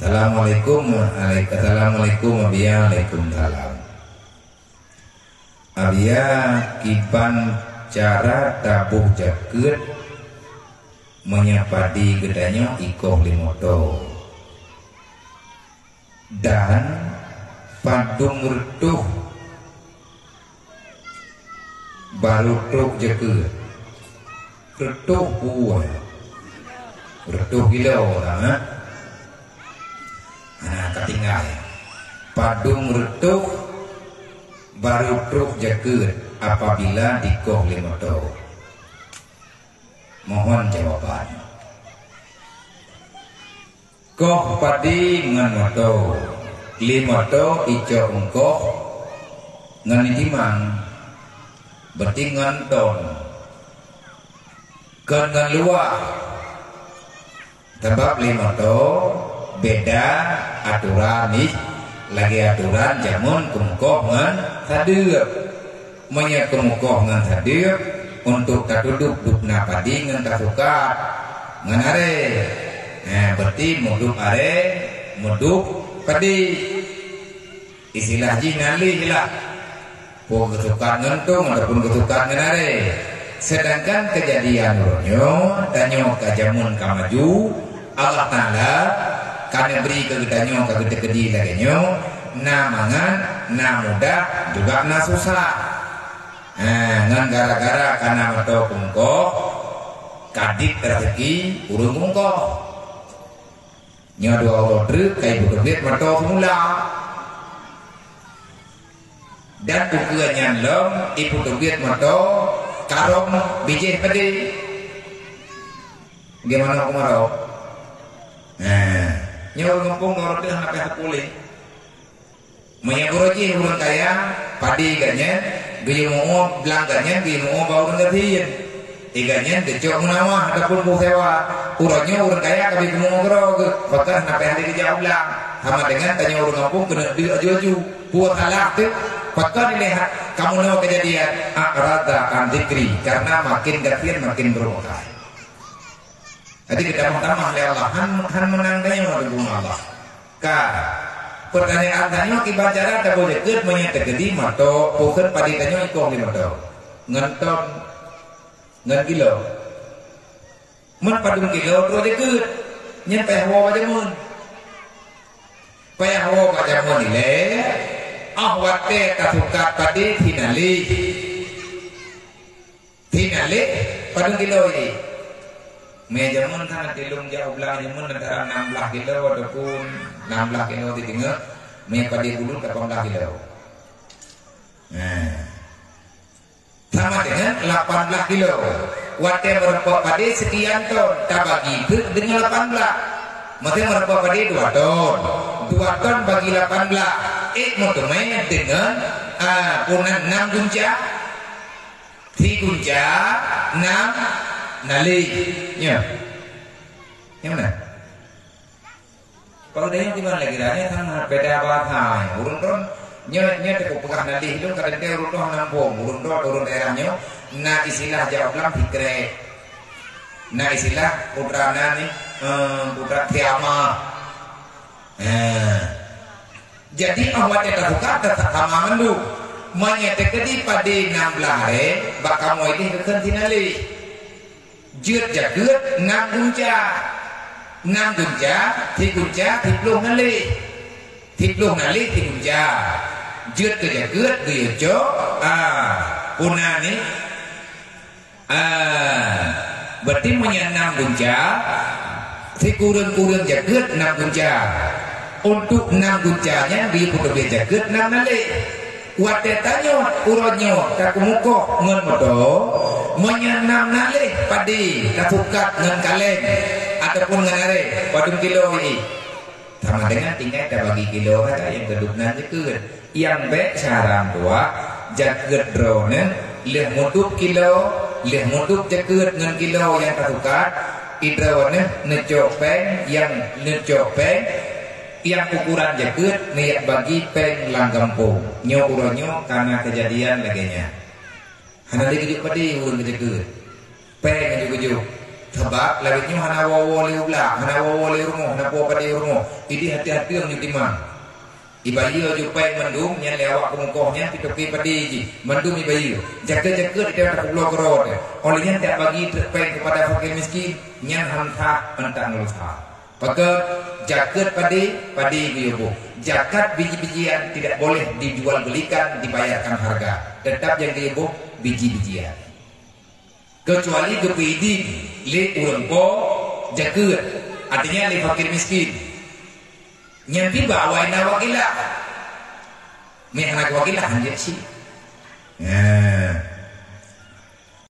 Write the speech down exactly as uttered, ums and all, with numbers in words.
Assalamualaikum. Waalaikumsalam. Assalamualaikum, Abiya. Waalaikumsalam. Abiya, kiban cara taboh jakeuet meunyoe padi geutanyoe ikoh lé moto? Dan padum reutôh barô trok jakeuet? Reutôh buah. Reutôh kilo lah, eh? Hana ka tinggai. Padum reutôh barô trok jakeuet apabila dikoh lé moto? Mohon jawaban. Koh padi ngon moto. Lé moto icok eungkoh ngon itimang. Berarti ngon ton. Kon ngon luwah. Sabab lé moto beda atoran ih, lagée atoran jameun keumeukoh ngon sadeueb. Meunyoe keumeukoh ngon sadeueb, untuk tatudôb dubna padi ngon tasukat ngon arée. Nah, berarti mudôb arée, mudôb padi. Istilah jih nalih lah. Peue geusukat ngon tông ataupun geusukat ngon arée. Sedangkan keujadian uroe nyoe, tanyoe ka jameun ka maju, Allah Taala ka neubri keu geutanyoe ka geuteukeudi lagée nyoe, na mangat, na mudah, juga na susah. Ha, ngon gara-gara kana meuto peungkoh, ka dit raseuki ureuëng peungkoh. Nyoe dua uroe treuk ka ipeuteubiet meuto seumula. Dan ukeue nyan lom ipeuteubiet meuto karong bijéh padé. Geumanok keumarau. Nah, nyoe ureuëng gampông dua ratus hana payah teupuléh. Meunyoe uroe jih ureuëng kaya, padé gobnyan, geuyue muoh, blang gobnyan geuyue muoh bak ureuëng gasien. Iga nyan geucok meunawah ataupun boh sewa. Uroe nyoe ureuëng kaya ka bri keumeungoe keudroe geuh, pakon hana payah lé geujak u blang. Sama deungon tanyoe ureuëng gampông keuneuk deuk aju-aju. Peue salah teuk? Pakon ilée ha-, kamoe nyoe keujadian, a'rada an dzikri, karena makin gasien makin beureukat. Jadi geutamah-tamah lé Allah, han, han meunang tanyoe di bumoe Allah. Ka. Peurtanyaan tanyoe kiban cara taboh jakeuet meunyoe teukeudi meuto, pakon padé tanyoe ikoh lé meuto. Ngon ton. Ngon kilo. Meun padum kilo troh jakeuet, nyan payah woe bak jameun. Payah woe bak jameun ilée, óh watée tasukat padé sinalih. Sinalih padum kilo jih. Mé jameun hana tilông jak u blang jameun antara enam belas kilo ataupun enam belas kilo di teungoh, mé padé bulut lapan belas kilo. Nah. Sama dengan lapan belas kilo. Watée meurumpok padé sekian ton, tabagi teuk deungon lapan belas. Maksudnya meurumpok padé dua ton. Dua ton bagi lapan belas. Eh, meuteumé deungon, ah, punan enam gunca. Si gunca, enam nalih. Nyoe. Nyang mana? Kalau dari kiban lagi dah, nyoe sama beda bahasa. Ureuëng droe, nyoe, nyoe teupeugah nalih tu, kadang dia ureuëng droe nampung. Ureuëng droe, ureuëng daerah nyoe, na istilah Jawa bilang sikrek. Na istilah putra na ni, eh, putra kiamah. Eh. Jadi, óh watée tasukat, sama mandum. Meunyoe teukeudi padé enam belas hari, bak kamoe ideh keukeun sinalih. Jeuet jakeuet enam gunca. Enam gunca, si gunca, si ploh nalih. Si ploh nalih, si gunca. Jeuet keu jakeuet, geuyue cok, ah, puna ni. Ah, berarti meunyoe enam gunca, sikureueng-kureueng jakeuet enam gunca. Untuk enam gunca nyan geuyue peuteubiet jakeuet enam nalih. Watée tanyoe uroe nyoe ka keumukoh ngon moto, meunyoe nam naleh padé tasukat ngon kaleng ataupun ngon aré, padum kilo jih. Sama dengan tinggai tabagi kilo sagai nyang keudub nan jakeuet. Nyang bék saran tuha, jakeuet droeneuh lheueh mudub kilo, lheueh mudub jakeuet ngon kilo nyang tasukat, idroeneuh neucok péng, nyang neucok péng, nyang ukuran jakeuet neujak bagi péng lam gampông. Nyoe uroe nyoe kana keujadian lagée nyan. Hana lé geujok padé ureuëng keu jakeuet. Péng geujok-geujok. Sabab lawét nyoe hana woe-woe lé u blah, hana woe-woe lé rumoh, hana woe padé rumoh. Idéh hati-hati nyoe timang. Ibayeue ju péng mandum nyan lé awak peumukoh nyan pitoke padé jih. Mandum ibayeue. Jakeuet-jakeuet ita tapeubloe keudroe teuh. Óh lheueh nyan dak bagi treuk péng keupada fakir miskin, nyan han that, han that ngon sah. Pakon, jakeuet padé, padé geuyue boh. Jakat biji-bijian tidak boleh dijual belikan, dibayarkan harga. Tetap nyang geuyue boh biji-bijian. Keucuali geupeuidin lé ureuëng po jakeuet, artinya lé fakir miskin. Nyan tiba awai na wakilah. Meuhana wakilah hanjeuet si. Nah.